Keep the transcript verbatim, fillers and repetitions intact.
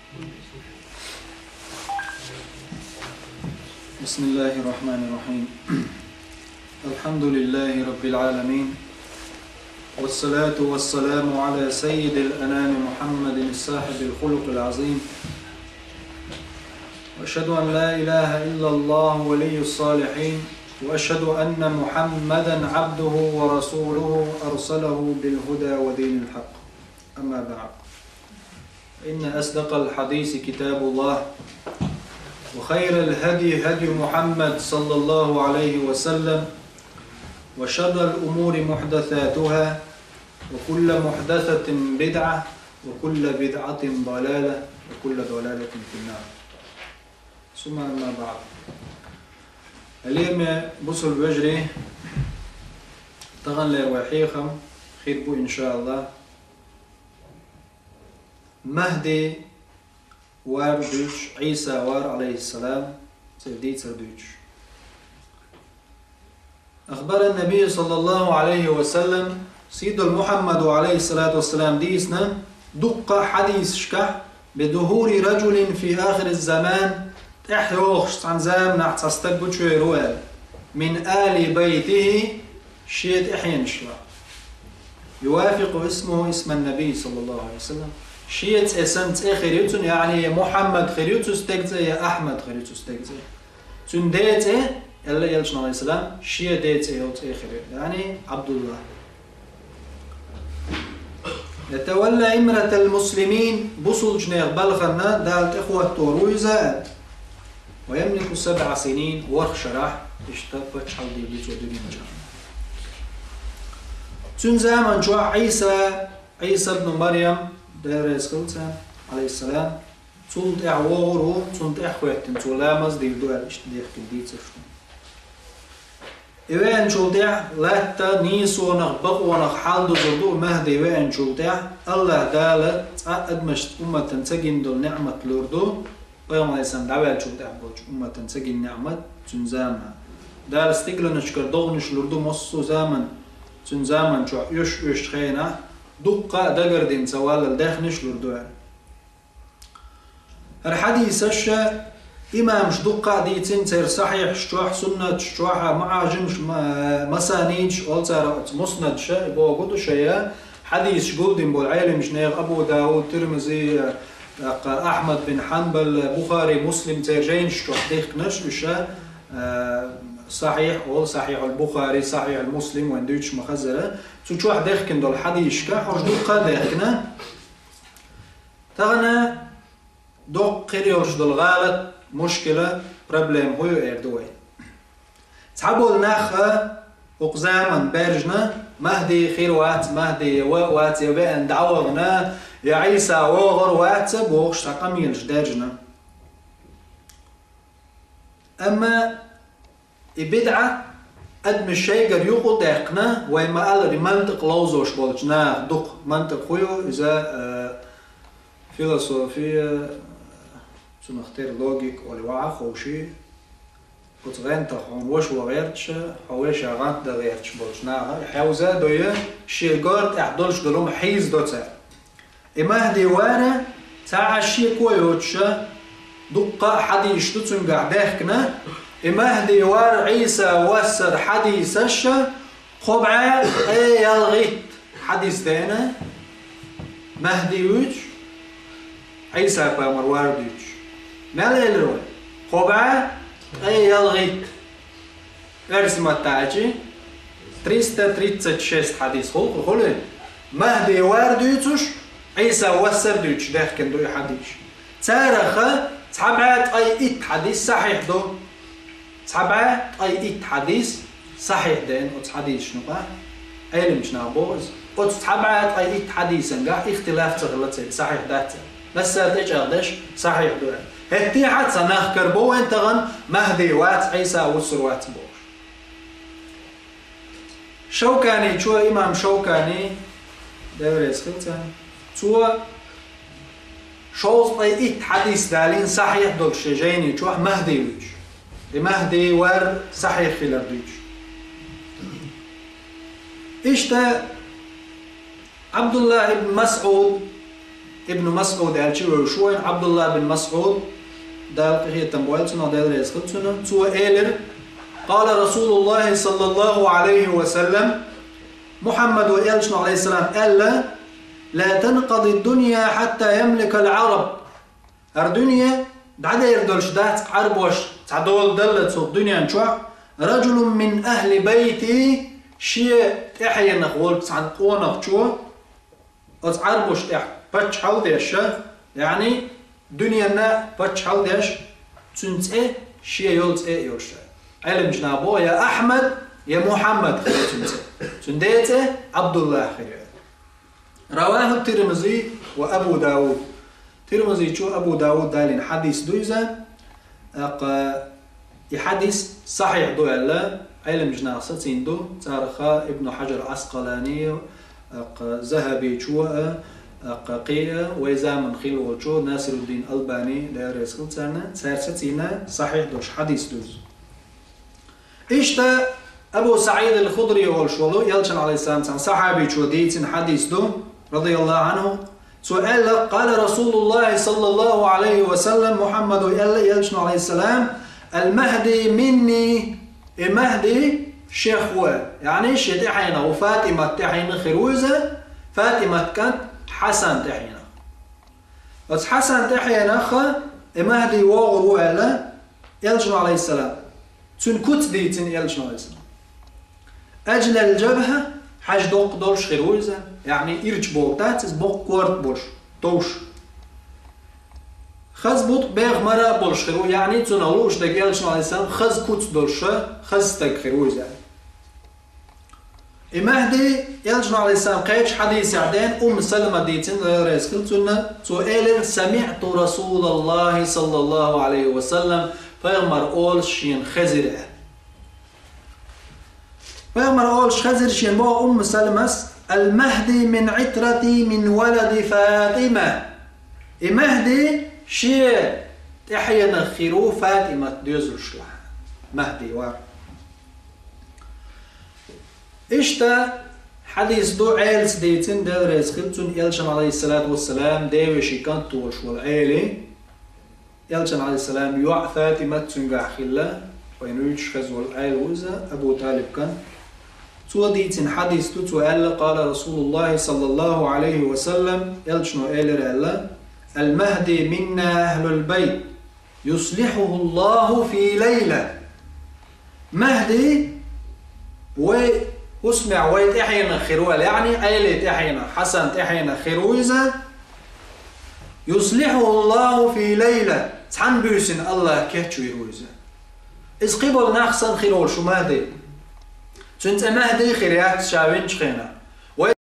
بسم الله الرحمن الرحيم. الحمد لله رب العالمين، والصلاة والسلام على سيد الأنام محمد صاحب الخلق العظيم. وأشهد أن لا إله إلا الله ولي الصالحين، وأشهد أن محمدا عبده ورسوله أرسله بالهدى ودين الحق. أما بعد، فإن أصدق الحديث كتاب الله، وخير الهدي هدي محمد صلى الله عليه وسلم، وشر الأمور محدثاتها، وكل محدثة بدعة، وكل بدعة ضلالة، وكل ضلالة في النار. ثم أما بعد. Лераме бусалба вежарий, таханлера вай хьехам хир бу, иншааллах, Махьди вар дуьйцуш, Ӏийса вар, Ӏалайхиссалам, церан дийцар дуьйцуш. أخبر النبي صلى الله عليه وسلم, сийдолчу Мухьаммада, Ӏалайхиссалату вассалам, дийцина дуккха а хьадисашкахь: بظهور رجل في آخر الزمان, тӀаьхьа йогӀуш цхьана заманахь цхьа стаг гучуьйр ву аьлла, من آل بيته, шен тӀаьхьенаш лахь. يوافق اسمه اسم النبي صلى الله عليه وسلم. Шен цӀе санна цӀе хир ю цуьнан, яъни я Мухьаммад хир ю цу стеган цӀе, я Ахьмад хир ю цу стеган цӀе. Цуьнан ден цӀе, аьлла элчано, Ӏалайхиссалам, шен ден цӀе йолу цӀе хир ю, яъни Ӏабдулла. يتولى إمرة المسلمين, бусалбачу нехан балхана Дала тӀехӀоттор ву иза аьлла. ويملك سبع سنين, ворхӀ шарахь иштта паччахьалла дийр ду цо дуьнен чохь. Цуьнан заман чохь Ӏийса, Ӏийса ибн Марьям, Дела реза хила цунна, Ӏалайхиссалам, цул тӀаьхьа вогӀур ву, цунна тӀаьхьахӀоьттина цо ламаз дийр ду аьлла иштта дехкина дийцарш ду. И веанчул тӀаьхьа латта нийсонах, бакъонах хьал дузур ду Махьди веанчул тӀаьхьа, АллахӀ Дала цкъа а адамашца, умматана ца гина долу неӀмат лур ду, Пайхамар Ӏалайхиссалам дӀаваьллачул тӀаьхьа болчу умматана ца гина неӀмат цуьнан заман. Дала стигланашкара догӀанаш лур ду массо а заман, цуьнан заман чохь оьшуш-оьшучу хенахь, дуккха а дагардина ца валлал даьхнаш лур ду аьлла. ХӀара хьадисаш имамаш дуккха а дийцина, церан сахьихьаш чохь, суннаташ чохь, маӀажимаш, ма-, масанидаш олу цара оцу муснадаш, боху ду шайна, хьадисаш гулдина болу Ӏеламаш нехан Абу Дауд, Тирмизи, тӀаккха Ахьмад бин Хьанбал, Бухари, Муслим, церан жайнаш чохь дихкинарш уьш, а, сахьихь олу, Сахьихьул Бухари, Сахьихьул Муслим, вайн дуьйцуш ма-хаззара. Цу чохь дехкина долу хьадисашка хьожа дуккха а дехкина. Тахана доккха хир йолуш долу гӀалат, мушкила, проблема хӀун ю эр ду вай. Цхьаболу нах а хӀокху заман баьржина, Махьди хир вац, Махьди я ван а вац, я веана дӀавахана, я Ӏийса вогӀур вац а бохуш цхьа къамелаш даьржина. Амма и бидӀа адамаш шайгара юкъа даьккхина, вай ма-аллара, мантикъ ловзош болчу наха дукха. Мантикъ хӀун ю иза, а, философия, цунах тера логика олу ваха ховший. Оцу гӀантах хьуна ваша ван гӀерташ, хьо вешан гӀант дан гӀерташ болчу наха хьевза а дой, шен гор тӀехь долуш долу хӀума хьийзадо цара. И Махьди вара, цхьа а шеко йоцуша, дуккха а хьадисаш ду цуьнгахь даьхкина, и Махьди вар, Ӏийса воссар хьадисаша, кхо бӀе ткъе ялхитта хьадис деана, Махьди вуьйцуш, Ӏийса пайхамар вар дуьйцуш. Мел элира вай? Кхо бӀе ткъе ялхитта. Оьрсийн маттахь аьлча, триста тридцать шесть хьадис хуьлу, хуьлу. Махьди вар дуьйцуш, Ӏийса воссар дуьйцуш даьхкина ду и хьадисаш. Царах цхьа бӀе ткъе итт хьадис сахьихь ду. Цхьа бӀе ткъе итт хьадис сахьихь деана оцу хьадисашна юкъахь. Ӏеламчу наха боху иза. Оцу цхьа бӀе ткъе итт хьадисангахь ихтилаф ца хилла церан, сахьихь дац аьлла. Массара тӀечӀагӀдеш сахьихь ду аьлла. ХӀетте а цхьа нах карабо вайн тахана, Махьди вац, Ӏийса вуссур вац бохуш. Шавканичо, имам Шавкани, Дела реза хила цунна, цо шовзткъе итт хьадис далийна сахьихь долуш шен жайни чохь Махьди вуьйцуш. И Махьди вар сахьихь хилар дуьйцуш. Иштта Ӏабдулла ибн МасӀуд, Ибн МасӀуд аьлча вевзаш ву вайна Ӏабдуллахь бин МасӀуд, Дала къинхетам бойла цунах, Дела реза хила цунна, цо элира: «Къала Расулуллахи саллаллаху Ӏалайхи ва саллам», Мухьаммада элчано, Ӏалайхиссалам, аьлла: «Ла танкъади дунья хьатта ямликал Ӏараб». ХӀара дуьне дӀадер долуш дац Ӏарбош, цхьа дола даллалц хӀокху дуьнен чохь, «раджулун мин ахьли байти», шен тӀаьхьенах волчу цхьана къонахчо оцу Ӏарбош тӀехь паччахьалла деш, яъни дуьненна паччахьалла деш, цуьнан цӀе шен йолу цӀе а йолуш. Ӏеламчу наха боху, я Ахьмад, я Мухьаммад хир ю цуьнан цӀе. Цуьнан ден цӀе Ӏабдуллахь хир ю. Раваху Тирмизи ва Абу Дауд. Тирмизичу, Абу Дауд далийна хьадис ду иза. ТӀаккха и хьадис сахьихь ду аьлла, Ӏеламчу наха сацийна ду, царах Ибн Хьаджар Ӏаскъалани, тӀаккха Захьабичо а, тӀаккха кхин а, вайн заманахь хилла волчу Насируддин Албани, Дела реза хила царна, цара сацийна сахьихь долуш хьадис ду иза. Иштта Абу СаӀид ал-Худри волуш волу, элчан, Ӏалайхиссалам, цхьана сахьабичо дийцина хьадис ду, радияллаху Ӏанху. Цо аьлла: «Къала Расулуллахи саллаллаху Ӏалайхи ва саллам», Мухьаммада аьлла элчано, Ӏалайхиссалам: «Ал-Махьди минни», и Махьди шех ву, яъни шен тӀаьхьенах ву, ФатӀимат тӀаьхьенах хир ву иза, ФатӀимат кӀант Хьасан тӀаьхьенах. Оцу Хьасан тӀаьхьенах и Махьди вогӀур ву аьлла, элчано, Ӏалайхиссалам. Цуьнан куц дийцина элчано, Ӏалайхиссалам. «Аджлал джабхьа», хьаж доккха долуш хир ву иза, яъни ирча бохург дац иза, боккха корта болуш, товш. «Хаза бутӀа, беха мара а болуш хир ву», яъни цунах лууш дерг элчано, Ӏалайхиссалам, хаза куц долуш, хаза стаг хир ву иза. И Махьди, элчано, Ӏалайхиссалам, кхечу хьадисехь ден Умму Салама дийцина, Дела реза хила цунна, цо элира: «СамиӀту Расулаллахи саллаллаху Ӏалайхи ва саллам», пайхамар олуш шена хезира. Пайхамар олуш хезира шена боху Умму Саламас: «Ал-Махьди мин Ӏитрати мин валади ФатӀима». И Махьди шен тӀаьхьенах хир ву ФатӀимат доьзалшлахь. Махьди вара. Иштта хьадис ду Ӏелас дийцина, Дела реза хила цунна, элчан, Ӏалайхиссалату вассалам, девешин кӀант волуш волу Ӏели. Элчан, Ӏалайхиссалам, йоӀ ФатӀимат цуьнгахь хилла, вайна вуьйцуш хезна волу Ӏела ву иза, Абу ТӀалиб кӀант. Цо дийцина хьадис ду, цо аьлла: «Къала Расулуллахи саллаллаху Ӏалайхи ва саллам», элчано элира аьлла: «Ал-Махьди минна ахьлул байт, юслихьухуллаху фи лайла». Махьди вай хӀусамехь, вай тӀаьхьенах хир ву, яъни Ӏели тӀаьхьенах, Хьасан тӀаьхьенах хир ву иза. «Юслихьухуллаху фи лайла», цхьана буьйсина АллахӀа кечвийр ву иза. Иза кхин болу нах санна хир волуш ву Махьди. Цуьнан цӀе Махьди хир яц ша винчу хенахь.